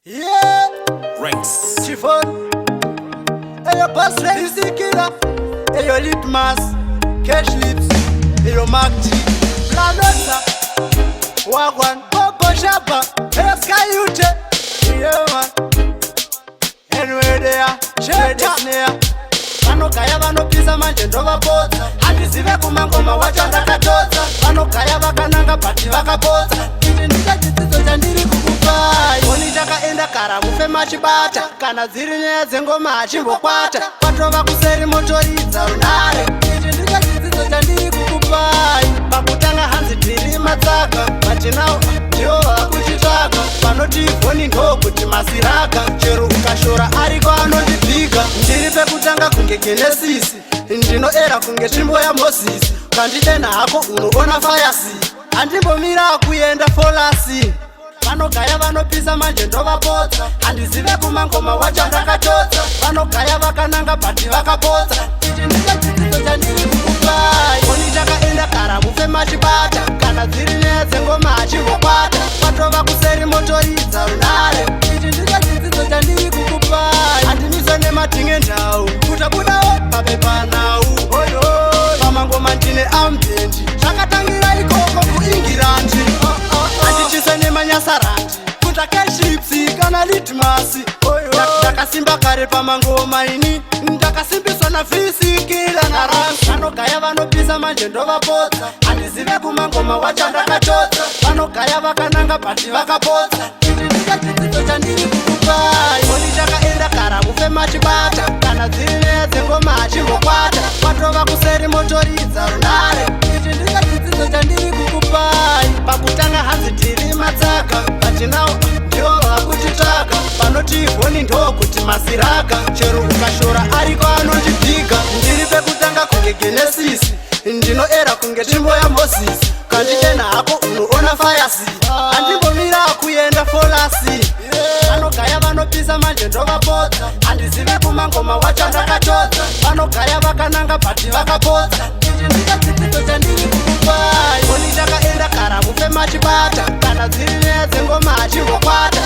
Yeah, Ranks. Chiffon. Eyo Boss Isikila. Eyo Litmas. Cash Lips. Eyo Mark G. Planota. Wagwan. Bobo Shabba. Eyo Sky Ute. Yeah, man. Anyway, there. Cheta. Vanogaya vanopisa manje ndovapotsa. Handizive kumangoma wacho ndakatotsa. Vanogaya vakananga but vakapotsa. Ichi ndicho chidzidzo chandiri kukupai. Oni chakaenda kara mufe machibata. Kana dziri nyaya dzengoma hachimbokwata. Kwatova kuseri motoridza runhare. Ichi ndicho chidzidzo chandiri kukupai. Pakutanga hanzi tiri matsaka, vachinawo ndivo vakuchitsvaka. Vanoti ivhoni ndokuti masiraka. Chero ukashora ariko anondibhiga. Ndiri pekutanga kunge Genesisi, ndinoera kunge tsvimbo yaMozisi. Kandidena hako unoona fayasi. Handimbomira kuenda folasi. Vanogaya vanopisa manje ndovapotsa. Handizive kumangoma wacho ndakatotsa. Vanogaya vakananga but vakapotsa. Ichi ndicho chidzidzo chandiri kukupai. Oni chakaenda kara mufe machibata. Kana dziri nyaya dzengoma hachimbokwata. Kwatova kuseri motoridza runhare. Ichi ndicho chidzidzo chandiri kukupai. Handimiswe nematinge ndau kutabudawo papepanhau. Pamangoma ndine armband. Zvakatangira ikoko kuIngirandi. Handichise nemanyasarandi kuta Cash kana Litmas. Ndakasimba kare pamangoma ini, ndakasimbiswa naVisikila naRansi. Vanogaya vanopisa manje ndovapotsa. Handizive kumangoma wacho ndakatotsa. Vanogaya vakananga but vakapotsa. Ichi ndicho chidzidzo chandiri kukupai. Oni chakaenda kara mufe machibata. Kana dziri nyaya dzengoma hachimbokwata. Kwatova kuseri motoridza runhare. Ichi ndicho chidzidzo chandiri kukupai. Pakutanga hanzi tiri matsaka, vachinawo ndivo vakuchitsvaka. Vanoti ivhoni ndokuti masiraka. Chero ukashora ariko anondibhiga. Ndiri pekutanga kunge Genesisi, ndinoera kunge tsvimbo yaMozisi. Kandidena hako unoona fayasi. Handimbomira kuenda folasi. Vanogaya vanopisa manje ndovapotsa. Handizive kumangoma wacho ndakatotsa. Vanogaya vakananga but vakapotsa. Ichi ndicho chidzidzo chandiri kukupai. Oni chakaenda kara mufe machibata. Kana dziri nyaya dzengoma hachimbokwata.